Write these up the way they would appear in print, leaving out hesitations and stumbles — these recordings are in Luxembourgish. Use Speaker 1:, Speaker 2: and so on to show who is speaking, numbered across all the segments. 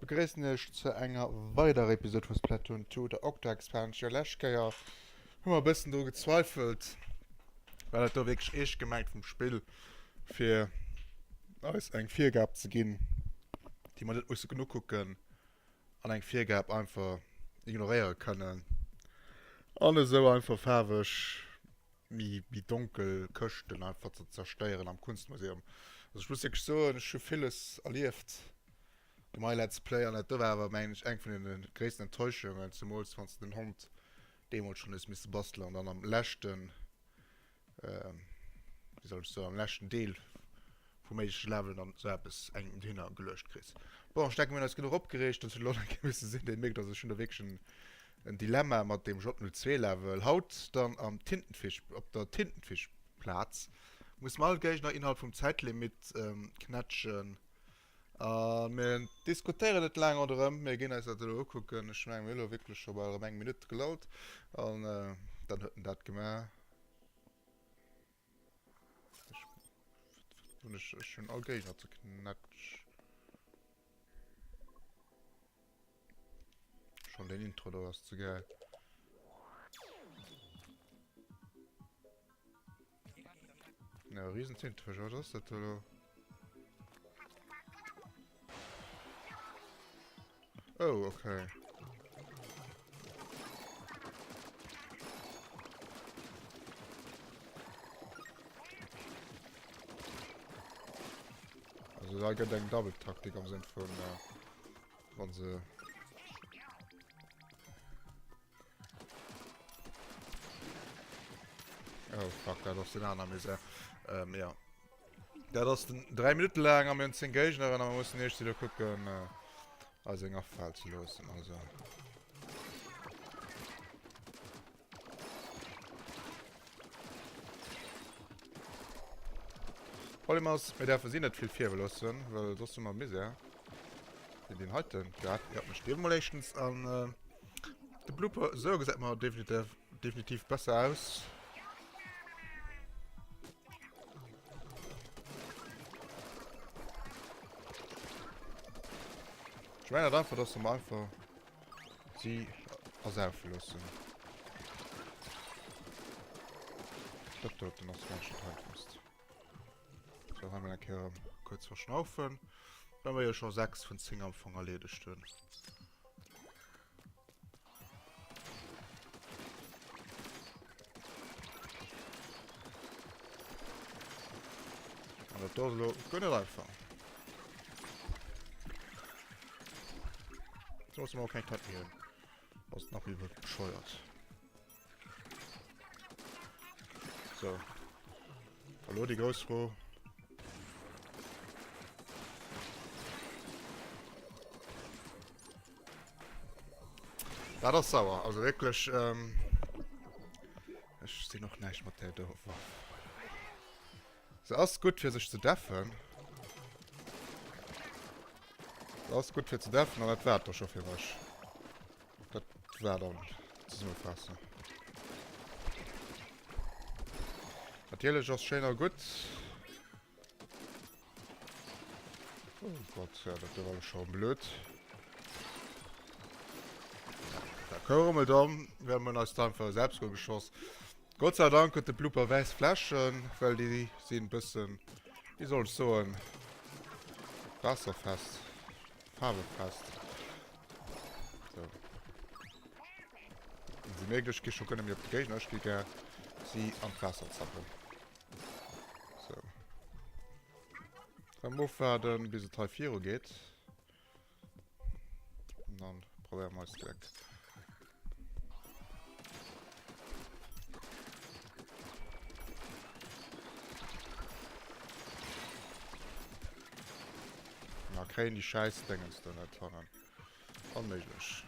Speaker 1: begréissen iech zu enger weiderer Episode vu Splatoon 2, der Octo Expansion. Lescht Kéier hu mer e bëssen dru gezweifelt, war dat do wierklech eescht gemengt vum Spill, fir eis eng Virgab ze ginn, déi mer net musse genuch kucken an eng Virgab einfach ignoréiere kënnen an esou einfach faarweg méi méi donkel Këschten einfach ze zerstéieren am Kunstmuseum. Also ech muss wierklech soen, ech hu villes erlieft um My Let's Play an dat do war awer mengen ech eng vun den gréissten Enttäuschungen, zemools wann s de den Hond deemools schonn hues misse bastelen an dann am leschten, wéi soll ech soen, am leschten Deel vu méigleche Levelen dann esou eppes engem dohinner geluecht kriss. Bon, ech denken mir hunn eis genuch opgereegt, dat huet elo nach kee misse sinn, dee mierkt, also ech hunn do wierklech en en Dilemma mat deem J02 Level. Haut dann am Tintenfisch, op der Tintenfischplaz musse mer all Géigner innerhalb vum Zäitlimit knätschen a mir diskutéieren net laang ronderëm, mir ginn eis dat elo ukucken. Ech mengen mir hu elo wierklech scho bal erëm eng Minutt gelallt an dann huet en dat gemaach. Ech, ech hunn all Géigner ze knätsch. Schon den Intro do ass ze geil. Ja, riesen Tintenfisch, was ass dat do? Oh, okay. Also da gëtt eng Double-Taktik am Sënn vun, äh, wann se... Oh fuck, dat ass den aner Misär. Ähm, ja. Dat ass den 3 Minutte laang a mir hunn 10 Géigneren a mir mussen eescht elo kucken eis eng afalen ze loossen. Also. Problem ass, mir däerfe si net vill fierwe loossen, well soss hu mer Misär. Wéi deen heiten grad. Ja, mir stierwe mol éischtens an de Blooper. Esou gesäit mer definitiv, definitiv besser aus. Ech mengen dat einfach, dass mer einfach si ersaufe loossen. Dat doten ass mengen ech dat einfachst. So, hei mol eng Kéier kuerz verschnaufen. Well mer jo scho 6 vun 10 am Fong erleedegt hunn. An dat do ass elo guer net einfach. So musse mer och keng Takt méi hunn. Ass nach méi bescheuert. So. Hallo, déi grouss Fro. Dat ass sauer. Also wierklech, ähm, ech sinn och näischt mat där do Waff, by the way. Se ass gutt fir sech ze deffen. Se ass gutt fir ze deffen an dat war et da scho fir mech. Dat war dann d'Zesummefaassung. Natierlech ass schéin a gutt. Oh Gott, ja, dat do war scho blöd. Da koum et dann, wir haben eis da einfach selbst geschoss. Gott sei Dank huet de Blooper wäiss Fläschen, well déi sinn bëssen, wéi soll ech soen, waasserfest, faarwefest. So. Si mierkt, ech gi scho guer net méi op de Géigner, ech gi gär si an d'Waasser zappen. So. Dann ofwaarden, bis et hei viru geet. Und dann probéiere mer eist Gléck. Na, kréien déi schäiss Déngens do net hannen. Onméiglech.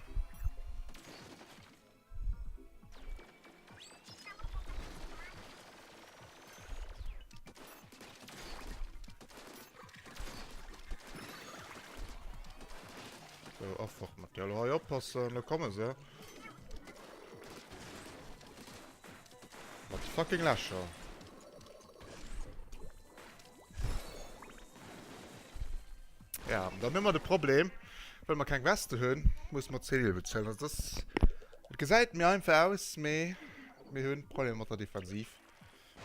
Speaker 1: So, a fort mat dir. Hei oppassen, da komme se. Mat fucking Lächer. Ja, dann hu mer de Problem. Well mer keng Weste hunn, musse mer Zivil bezuelen. Also das, et gesäit méi einfach aus, mee mir hunn Problemer mat der Defensiv.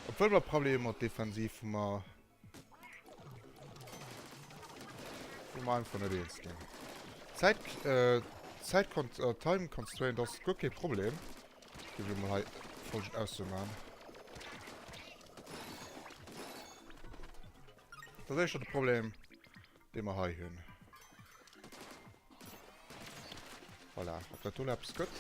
Speaker 1: Obwuel mer Problemer mat Defensiv hu mer wou mer einfach net eens ginn. Zäit, äh, Zäit, äh, Time Constraint ass guer kee Problem. Géif ech mol hei folgend Ausso maachen. Dat ass éischter de Problem, dee mer hei hunn. Voilà, ob dat do eppes gëtt?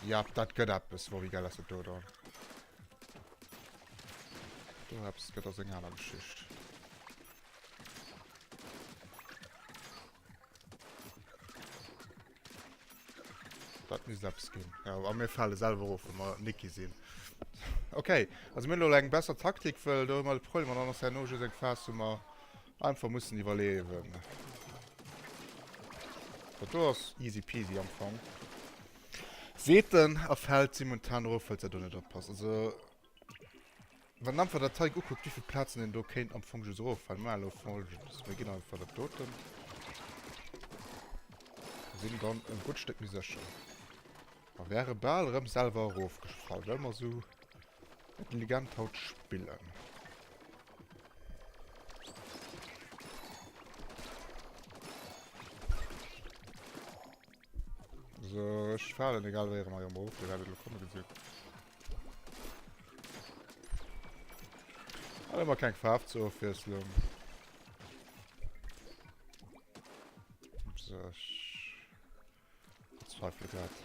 Speaker 1: Ja, dat gëtt eppes. Wow, wéi geil ass dat do dann? Do eppes gëtt ass eng aner Geschicht. Dat misst eppes ginn. Ja, a mir fale selwer of, wa mer Niki sinn. Okay, also mir hunn elo eng besser Taktik, well do hu mer de Problem an dann ass herno just eng Phas, wou mer einfach mussen iwwerleewen. Dat do ass easy peasy am Fong. Seet en a fält simultan erof, falls er do net oppasst. Also Wann een einfach dat Teig ukuckt, wéivill Plazen een do kéint am Fong just eroffalen. Mir maachen elo Folgendes, Mir ginn einfach dat doten. Sinn dann e gutt Stéck méi sécher. A wäre bal erëm selwer erofgefall, well mer esou intelligent haut spillen. So, ech falen egal wéi erëm hei erëm erof, Dir wäert et elo komme gesinn. Hat ëmmer keng Faarf zur Ofwiesslung. So, ech bezweifle grad.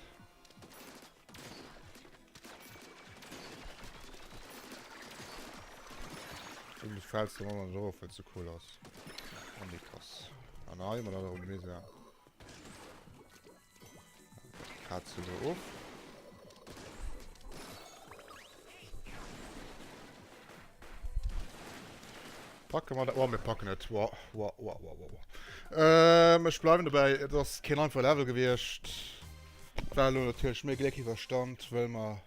Speaker 1: Irgendwie fällst du immer noch drauf, weil es so cool ass. Oh, nee, krass. Ah, nein, immer noch Misär. Kratzen do of. Packe mer dat. Oh, mir packen et. Wow, wow, wow, wow, wow. Ähm, ech bleiwen dobäi. Et ass keen einfache Level gewiescht. War elo natierlech méi Gléck iwwer Stand, wëll mer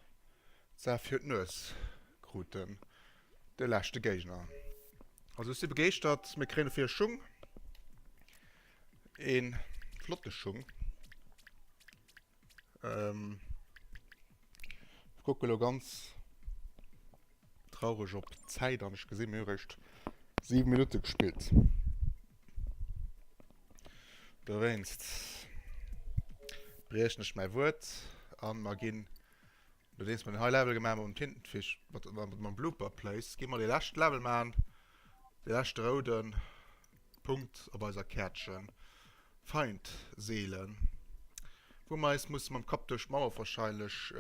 Speaker 1: d'Saach fir d'Nues kruten. De leschte Géigner. Also ech si begeeschtert. Mir kréien dofir e Schung. Een flotte Schung. Ähm, ich gucke lo ganz traurig op d'Zäit an ech gesinn, mir hu réischt 7 Minutte gespillt. Dowéinst briechen ech mäi Wuert an mer ginn, nodeems mer den hei Level gemaach hu mam Tintenfisch, mat, mat, mam Blooper Place, gi mer dee leschte Level maachen, dee leschte rouden. Punkt op eiser Käertchen. Feind seelen. Wou mer eis musse mam Kapp duerch d'Mauer wahrscheinlech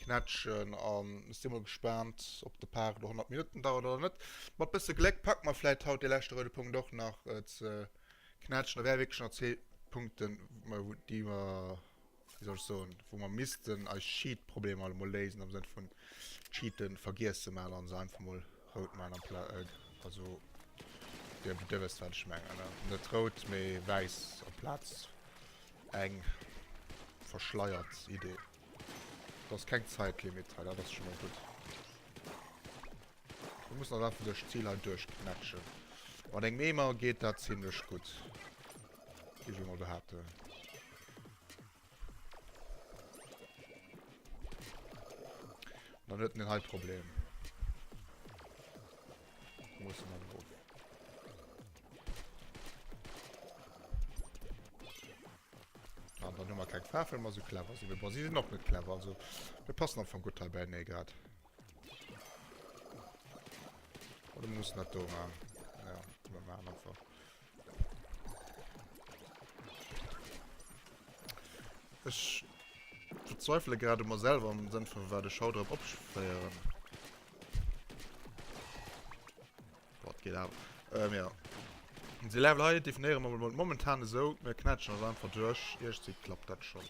Speaker 1: knätschen. An ech si mol gespaant, ob de Part elo 100 Minutten dauert oder net. Mat bësse Gléck packe mer vläit haut dee leschte roude Punkt och nach ze knätschen. Da wäre wierklech nach zwee Punkten, déi mer wéi soll ech soen, wou mer missten eis Cheat-Problemer emol léisen, am Sënn vun Cheaten vergiesse man an se einfach mol rout man ampla also dir, dir wësst wat ech mengen, ne? Net rout, mee wäiss amplaz eng verschleiert Idee. Et ass keng Zäitlimit hei, dat ass scho mol gutt. Mir mussen eis einfach duerch d'Zil hei duerchknätschen. Mat engem Eemer geet dat zimlech gutt. Géif ech mol behaapten. Dann huet den hei Problem. Muss man drauf. An dann hu mer keng Faarf, well mer sou clever sinn. Mee bon, si sinn och net clever, also mir passen am Fong gutt hei beienee grad. Oder mir mussen dat do maachen. Ja, mir maachen einfach. Ech verzweifele grad u mer selwer am Sënn vu wat ech haut erëm opféieren. Boah, et geet awer. Ähm, ja. Dee Level hei definéiere mer mol momentan esou, mir knätschen eis einfach duerch. Iergendwéi klappt dat schonn.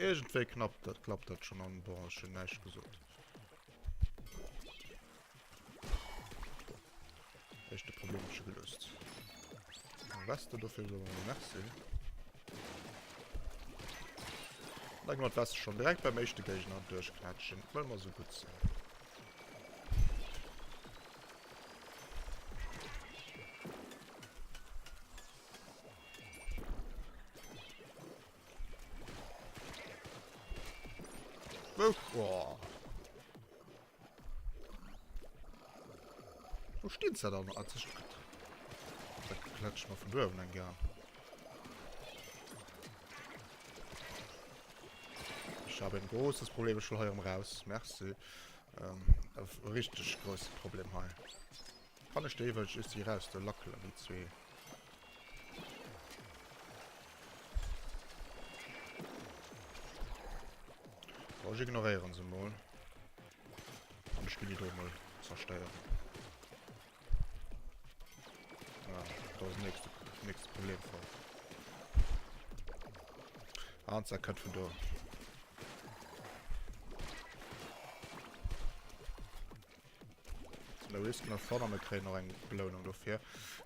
Speaker 1: Iergendwéi knappt dat, klappt dat schonn an bon, ech hunn näischt gesot. Éischte Problem scho gelöst. Weste dofir soll man merci. Da ginn wir d'Weste schon direkt beim éischte Géigner duerchknätschen, well mer sou gutt sinn. Wou? Oh. Wou stinn se dann? Ah, zwischen... Da klatscht man von duerwen eng gern. Ich habe ein großes Problem. Ich will hei raus. Merci. Ähm, ein richtig großes Problem hei. Kann ich déi wëll ich sie raus do lackelen, déi zwee. So, ech ignoréieren se mol. An ech ginn déi do mol zerstéieren. Ah, do ass nächste, nächste Problem voll. Ah, und kënnt vun do. No Risk, no Fun, a mir kréien och eng Belounung dofir.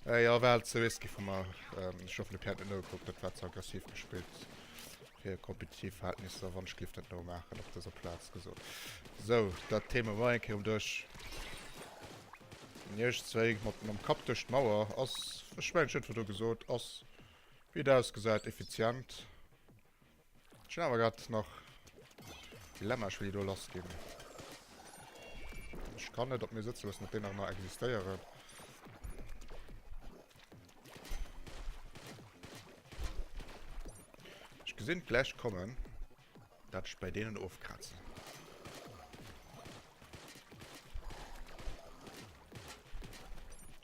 Speaker 1: Äh, ja, war halt ze risky vu mer. Ähm, ech hoffen, de Pierre hat net nogekuckt, dat war ze aggressiv gespillt fir kompetitiv Verhältnisser, wann ech géif dat nomaachen op dëser Plaz gesot. Sou, dat Thema war eng Kéier um Dësch. Iergendzwéi mat mam Kapp duerch d'Mauer ass, ech mengen, ech hunn et virdru gesot, ass, wéi et ausgesäit, effizient. Ech hunn awer grad nach Dilemma, ech wëll déi do lass ginn. Ech kann net op mir sëtze loossen, datt déi nach ëmmer existéieren. Ech gesinn d'gläich kommen, dat ech bei deenen ofkrazen.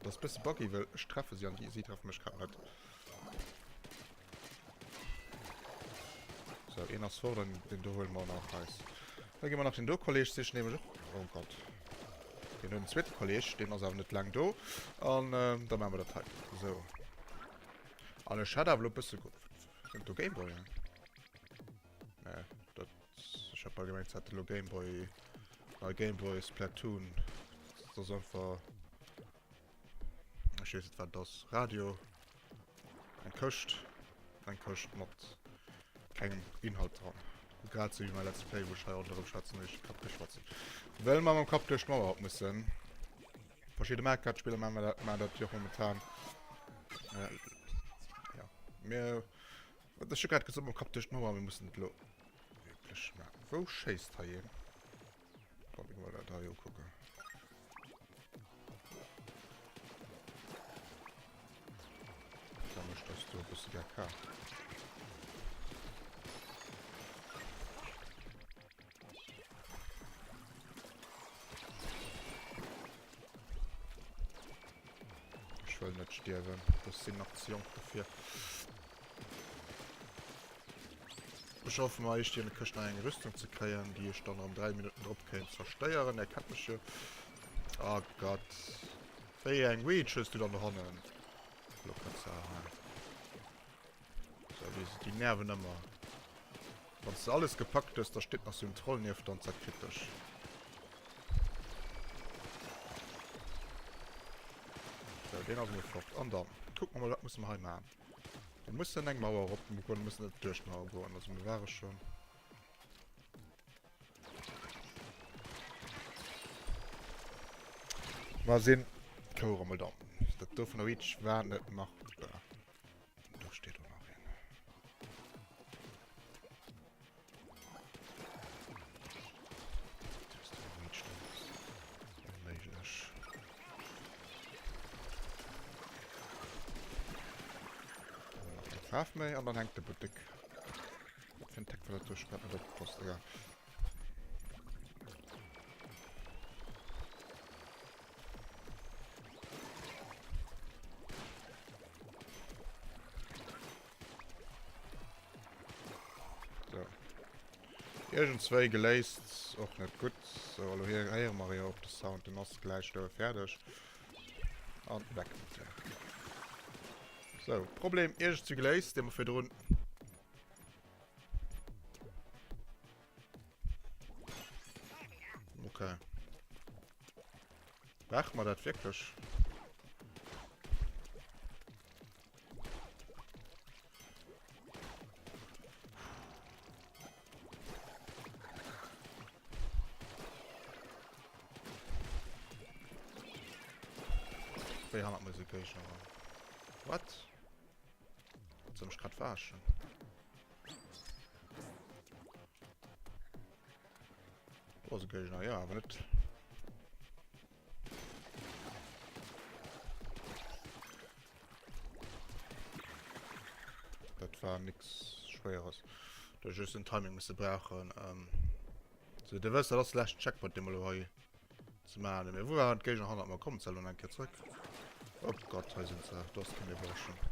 Speaker 1: Dat ass e bësse buggy, well ech treffe si an déi, si treffe mech grad net. So, een ass fort an den do huele mer nach eis. Da gi mer nach den do Kolleg sichen, nämlech och. Oh Gott. Den huet en zweete Kolleg, deen ass awer net laang do. An ähm, da maache mer dat hei. So. An ech hätt awer elo e bësse Sind do Gameboyen? Nee, dat ech hat bal gemengt, se hätte elo Gameboy, nei Gameboy Splatoon. Dat ass einfach Ech weess net wat et ass. Radio. Eng Këscht. Eng Këscht mat kengem Inhalt dran. Grad sou wéi mäi Let's Play, wou ech hei ronderëm schwätzen, wéi ech Kapp geschwatzt. Well mer mam Kapp duerch d'Mauer op mussen. Verschidde Mario Kart Spiller maachen dat, maachen dat jo och momentan. Äh, ja. Mir, ech hu grad gesot mam Kapp duerch d'Mauer, mir mussen et elo wierklech maachen. Wou schéisst hei een? Komm, ich mal da hier gucken. Da möchte das du bist du gar Ich will nicht sterben. Das sind noch zu jung dafür. Ech hoffe mer eischt hier an der Këscht nach eng Rüstung ze kréien, déi ech dann erëm 3 Minutten drop kéint zerstéieren. Er kennt mech jo. Oh Gott. Wéi eng Reach hues du dann do hannen? Lokazar hei. So, déi, déi nerven ëmmer. Wann s de alles gepackt hues, da steet nach sou en Troll nieft der an zerkritt dech. So, deen ass emol fort. An dann kucke mer mol, wat musse mer hei maachen. Mir mussen eng Mauer erop goen, müssen net duerch d'Mauer goen. Also mir ware schon. Mal sinn. Kouer emol da. Dat do vun der Reach war net machbar. Do steet och nach een. Faarf méi an dann hänkt de Buttek. Wat fir en Tech war dat do? Ech grad net opgepasst. Egal. So. Irgendzwéi geléist, och net gutt. So, elo hier héiere mer jo och de Sound, den ass gläich do fäerdeg. An weg mat der. So, Problem iergendzwéi geléist, dee mer virdrun Okay. Brauche mer dat wierklech? Wéi hannert mir si Géigner? What? Soll mech grad verarschen? Do ass e Géigner, jo, awer net. Dat war nix Schwéieres. Do just den Timing musse brauchen. Ähm, so, du wësst, dat ass de leschten Checkpoint, dee mer elo hei ze maachen hunn. Mee wou waren d'Géigner hannert mer? Kommen se elo nach eng Kéier zrëck? Oh Gott, hei sinn se. Do ass keng Iwwerraschung.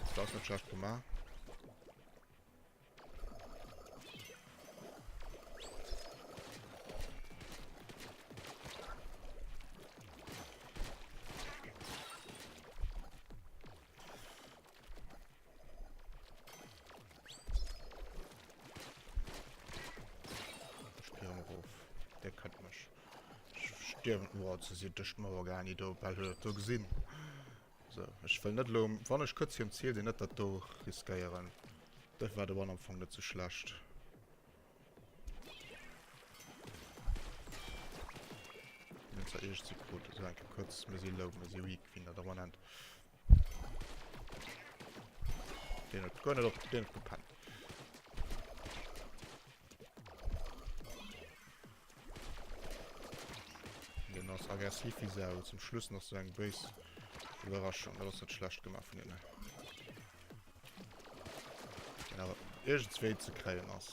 Speaker 1: Dat ass net schlecht gemaach. Der könnt mech. Stierwen. Boah, ze si duerch d'Mauer gaangen, déi do bal huet dat do gesinn. So, ech wëll net elo, wann ech kuerz virum Ziel sinn, net dat do riskéieren. Dofir war de One am Fong net sou schlecht. Mir hunn zwar iergend si krut, esou eng Kéier kuerz, mir si low, mir si weak, wéi een dat ëmmer nennt. Deen huet guer net op, deen huet gepennt. Den ass aggressiv wéi Sau. Zum Schluss nach so eng béis Iwwerraschung. Dat ass net schlecht gemaach vun hinnen. Den awer iergendswéi ze kréien ass.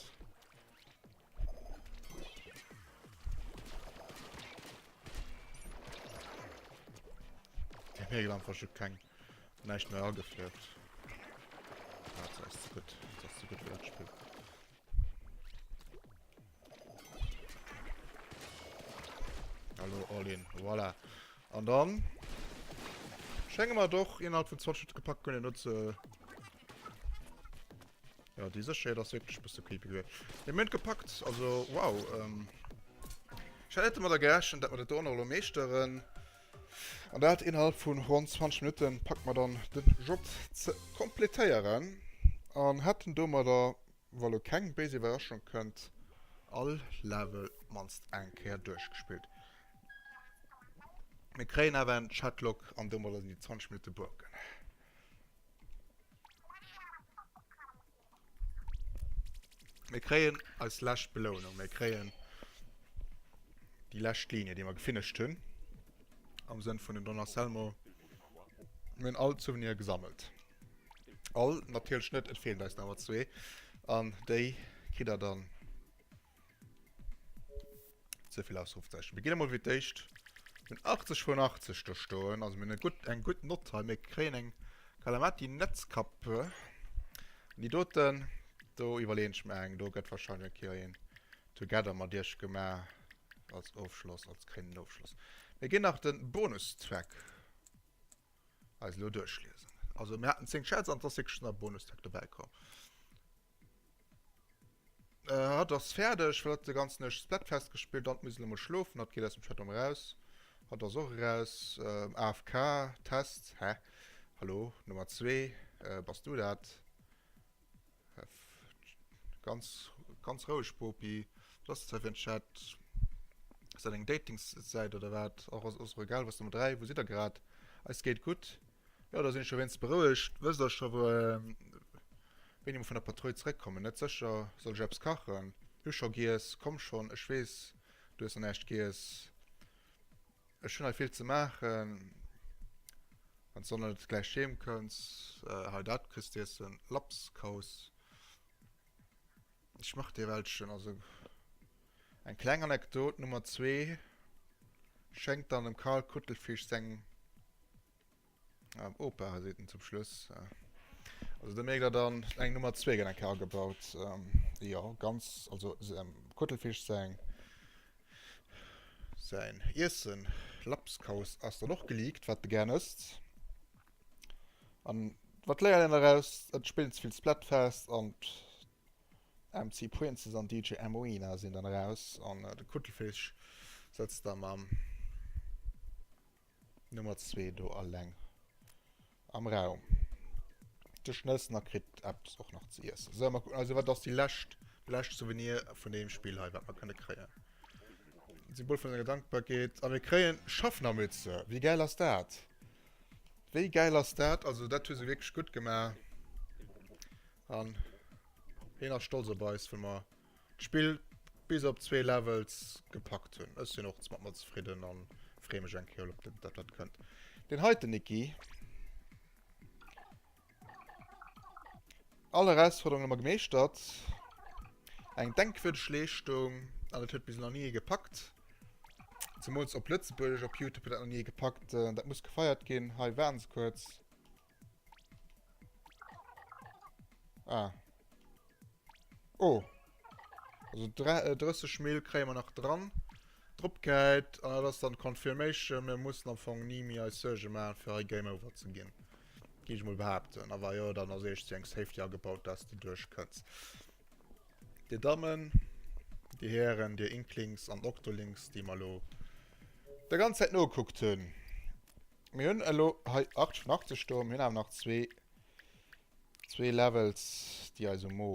Speaker 1: Der mierkt einfach schon keng näischt méi agefierft. Ah, dat ass ze gutt. Dat ass ze gutt fir dat Spill. Hallo, all in. Voilà. An dann schengen wir doch innerhalb von 20 Minuten gepackt können nutze. Ja, déi Sécherheet ass wierklech e bësse creepy gewiescht. Mee mir hunn et gepackt, also wow. Ähm, ech hat net domadder gerechent, dat mer dat do och nach elo meeschteren. An dat innerhalb vun ronn 20 Minutten packe mer dann den Job ze kompletéieren an hätten domadder, wa lo keng béis Iwwerraschung kënnt, all Level mannst eng Kéier duerchgespillt. Mir kréien awer en Chatlog an domadder sinn déi 20 Minutte broken. Mir kréien eis lescht Belounung. Mir kréien déi lescht Linie, déi mer gefinisht hunn. Am Sënn vun den Don Anselmo. Mir hunn all d'Souvenire gesammelt. All natierlech net, et feelen eis nach zwee. An déi kritt der dann Ze vill Ausrufzeichen. Mir ginn emol fir d'éischt. Mir hunn 80 vun 80 do stoen. Also mir hunn eng gutt, eng gutt Nott hei. Mir kréien eng Calamati Netzkappe. An déi doten, do iwwerleeën ech mer eng. Do gëtt wahrscheinlech eng Kéier een Together mat iech gemaach. Als Ofschloss, als kréinenden Ofschloss. Mir ginn nach de Bonustrack eis elo duerchliesen. Also mir haten 10 Chats an et ass wierklech nach e Bonustrack dobäi komm. Hatt ass fäerdeg, well hatt de ganzen Nuecht Splatfest gespillt hat. Muss elo mol schlofen. Hatt geet aus dem Chatroom eraus. Hatt ass och eraus. AFK, Test, hä? Hallo, Nummer 2, bass du dat? Ganz, ganz roueg, Bopi. Wat ass dat hei fir en Chat? Ass dat eng Datingsäit oder wat? Och ass och egal. Wou ass Nummer 3? Wou sidd der grad? Eis geet gutt. Jo, da sinn ech jo wéinst berouegt. Wësst der scho, wou Wéini mer vun der Patrull zeréckkommen? Net sécher. Soll ech eppes kachen? Hu scho giess. Komm schonn, ech weess, du hues nach näischt giess. Ech hunn hei vill ze maachen. Wann s du dann net gläich heem kënns. Hei, dat kriss d'Iessen. Lapskaus. Ech mach dir welchen. Also, eng kleng Anekdot, Nummer 2 schéngt dann dem Karl Kuttelfisch seng. Opa seet en zum Schluss. Also do mierkt der dann, eng Nummer 2 gëtt eng Kéier agebaut. Jo, ganz, also Kuttelfisch säin säin Iessen, Lapskaus, ass dann och geleakt, wat de gären ësst. An wat léiert een doraus? Et spillen ze vill Splatfest an d'MC Princess an DJ Amoena sinn dann eraus an de Kuttelfisch sëtzt da mam Nummer 2 do alleng am Raum. De Schnëssner kritt eppes och nach ze iessen. So, mal gucken. Also, wat ass déi lescht, lescht Souvenir vun deem Spill hei, wat mer kënne kréien? Symbol vun senger Dankbarkeet. A mir kréien Schaffnermütze. Wéi gäil ass dat? Wéi gäil ass dat? Also, dat hu se wierklech gutt gemaach. An hien ass stolz op eis, well mer d'Spill. bis op zwee Levels gepackt hunn. Ech sinn och mat mer zefridden an freeë mech eng Kéier op dat wat kënnt. Deen heiten Niki. All Erausforderungen ëmmer gemeeschtert. Eng denkwürdeg Leeschtung an et huet bis nach ni ee gepackt. Zemools op Lëtzebuergesch op Youtube huet dat nach ni ee gepackt. Dat muss gefeiert ginn. Hei waarden se kuerz. Ah. Oh. Also 30 Mil kréie mer nach dran. Drop gehäit. An dat ass dann Confirmation. Mir mussen am Fong ni méi eis Suerge maachen, fir hei Game Over ze ginn. Géif ech mol behaapten. A wa jo, dann ass eescht eng Safety agebaut, dass de duerchkënns. Dir Dammen, Dir Hären, Dir Inklings an Octolings, déi mer elo der ganz Zäit nogekuckt hunn. Mir hunn elo hei 88 do, mir hunn awer nach zwee, zwee Levels, déi eis um Mo,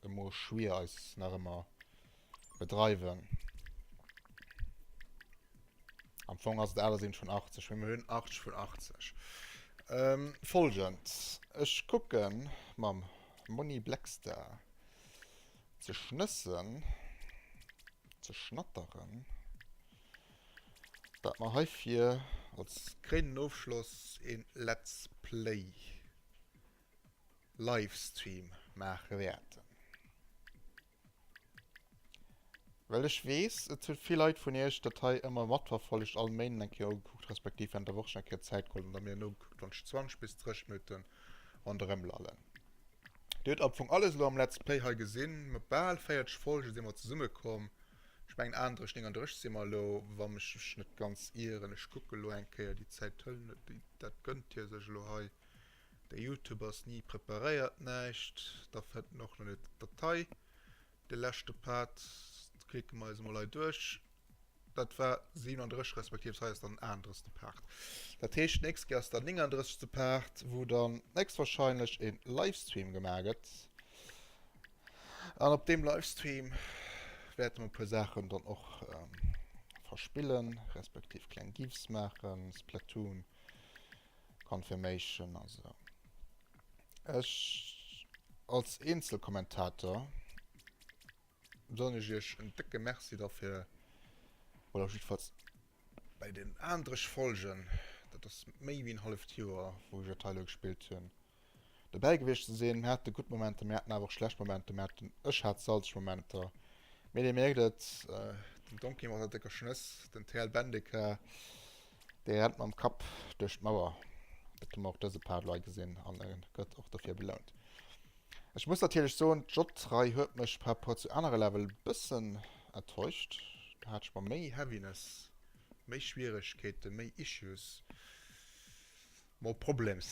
Speaker 1: um Mo schwier eis nach ëmmer bedreiwen. Am Fong ass et 78 vun 80, mee mir hunn 80 vun 80. Ähm, folgend, ech kucken mam Monni Blackstar ze schnëssen, ze schnatteren. Dat mer heifir als kréinenden Ofschloss een Let's Play Livestream maache wäerten. Well ech weess, et hu vill Leit vun iech dat hei ëmmer matverfollegt, all Méinden eng Kéier ugekuckt, respektiv während der Woch sech eng Kéier Zäit geholl an da mir nogekuckt, wann ech 20 bis 30 Minutten ronderëm lallen. Dir hutt am Fong alles elo am Let's Play hei gesinn. Mat bal 40 Folge si mer zesummekomm. Ech mengen 38, 39 si mer elo, wa mech ech net ganz ieren. Ech kucke elo eng Kéier, déi Zäit hëllen, déi, dat gënnt hie sech elo hei. De Youtube ass ni preparéiert näischt, da fënnt en och nach net d'Datei. De leschte Part klicke mer eis emol hei duerch. Dat war 37, respektiv hei ass dann den 38. Part. Dat heescht, d'nächst Kéier ass dann 39. Part, wou dann nächstwahrscheinlech e Livestream gemaach gëtt. An op deem Livestream wäerte mer e puer Saachen dann och verspillen, respektiv kleng Gifs maachen, Splatoon Confirmation a sou. Ech als Eenzelkommentator soen ech iech en décke Merci derfir, oder jiddefalls bei den aandreg Folgen, dat ass méi wéi en halleft Joer, wou ech dat hei elo gespillt hunn, dobäi gewiescht ze sinn. Mir hate gutt Momenter, mir haten awer och schlecht Momenter, mir haten, ech hat salzeg Momenter, mee Dir mierkt et, den Donkey mat der décker Schnëss, den TL Bendeka, dee rennt mam Kapp duerch d'Mauer. Dat hu mer och dëse Part elo hei gesinn an e gëtt och dofir belount. Ech muss natierlech soen, d'J-Rei huet mech par rapport zu anere Level e bëssen enttäuscht. Do hat ech mer méi Heaviness, méi Schwieregkeeten, méi Issues. More Problems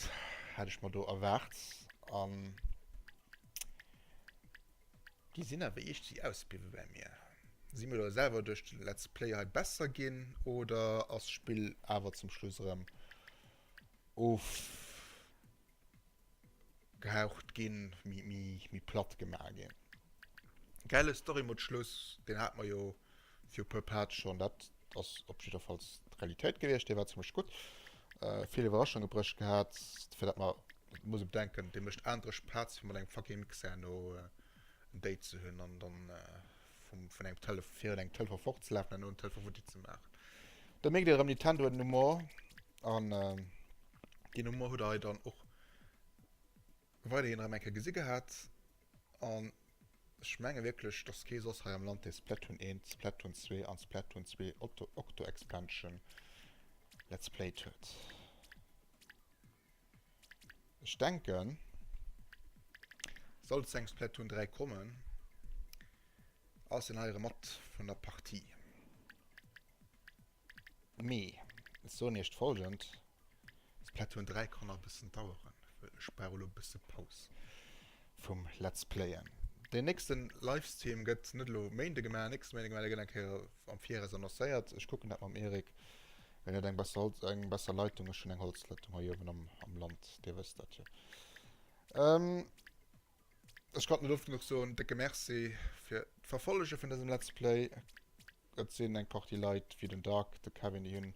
Speaker 1: hat ech mer do erwaart an déi sinn awer iergendwéi ausbliwwe bei mir. Si mir elo selwer duerch de Let's Play hei besser ginn oder ass d'Spill awer zum Schluss erëm ofgehaucht ginn, méi platt gemaach ginn? Gäile Story Mode Schluss, deen hat mer jo Fir e puer Parts schonn, dat ass op jiddwerfalls d'Realitéit gewiescht. Dee war zimmlech gutt. Vill Iwwerraschunge bruecht gehat, fir dat mer, et muss ee bedenken, dee mécht aandreg Parts fir mat engem fucking Mixer herno en Date ze hunn an dann vum, vun engem Telef, virun engem Telefon fortzelafen an herno en Telefon futti ze maachen. Do mierkt een erëm, Nintendo huet en Humor an deen Humor hutt der hei dann och weiderhin erëm eng Kéier gesi gehat an ech menge wierklech, dass kee soss hei am Land dee Splatoon 1, Splatoon 2 an Splatoon 2 Octo Expansion Let's Played huet. Ech denken, sollt et zu engem Splatoon 3 kommen, ass en hei erëm mat vun der Partie. Mee ech soen iech folgend, Splatoon 3 kann nach e bëssen daueren, well ech brauch elo e bësse Paus vum Let's Playen. Deen nächsten Livestream gëtt net elo Méinde gemaach, nächste Méinde gemaach, dee gëtt eng Kéier am Viraus annoncéiert. Ech kucken dat mam Eric, well hien huet eng besser Holz, eng besser Leitung, ech hunn eng Holzleitung hei uewen am, am Land, dir wësst dat jo. Ech kann et net oft genuch soen, décke Merci fir d'Verfollege vun dësem Let's Play. Et sinn eng Partie Leit wéi den Dark, de Kevin, déi hunn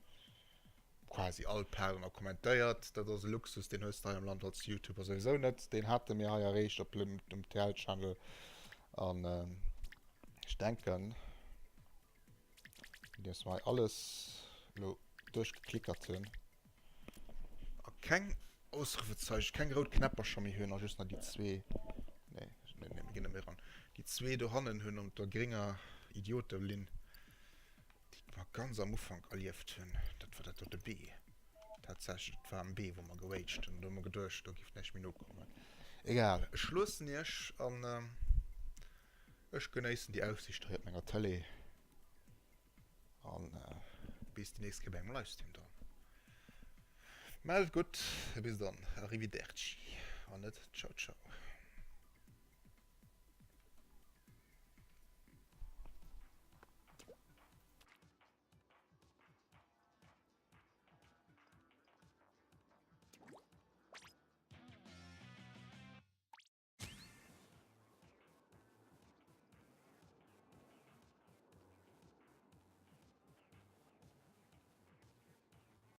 Speaker 1: quasi all Part ëmmer kommentéiert. Dat ass e Luxus, deen hues de hei am Land als YouTuber souwisou net. Deen hate mir hei erreecht op dem TL-Channel an. Ech denken, nodeems mer hei alles elo duerchgeklickert hunn a keng Ausrufezeichen, keng rout Knäppercher méi hunn a just nach déi zwee, nee, nee, nee, mir ginn net méi eran, déi zwee dohannen hunn op der grénger Idiotelinn, déi mer ganz am Ufank erlieft hunn. Dat war dat dote B. Tatsächlech, et war am B, wou mer geraged hunn. Do hu mer geduecht, do giff näischt méi nokommen. Egal, ech loossen iech an ech genéissen déi Aussicht hei op menger Tëlee. An bis déi nächst Kéier bei engem Livestream dann. Maat et gutt, bis dann, arrivederci an net ciao ciao.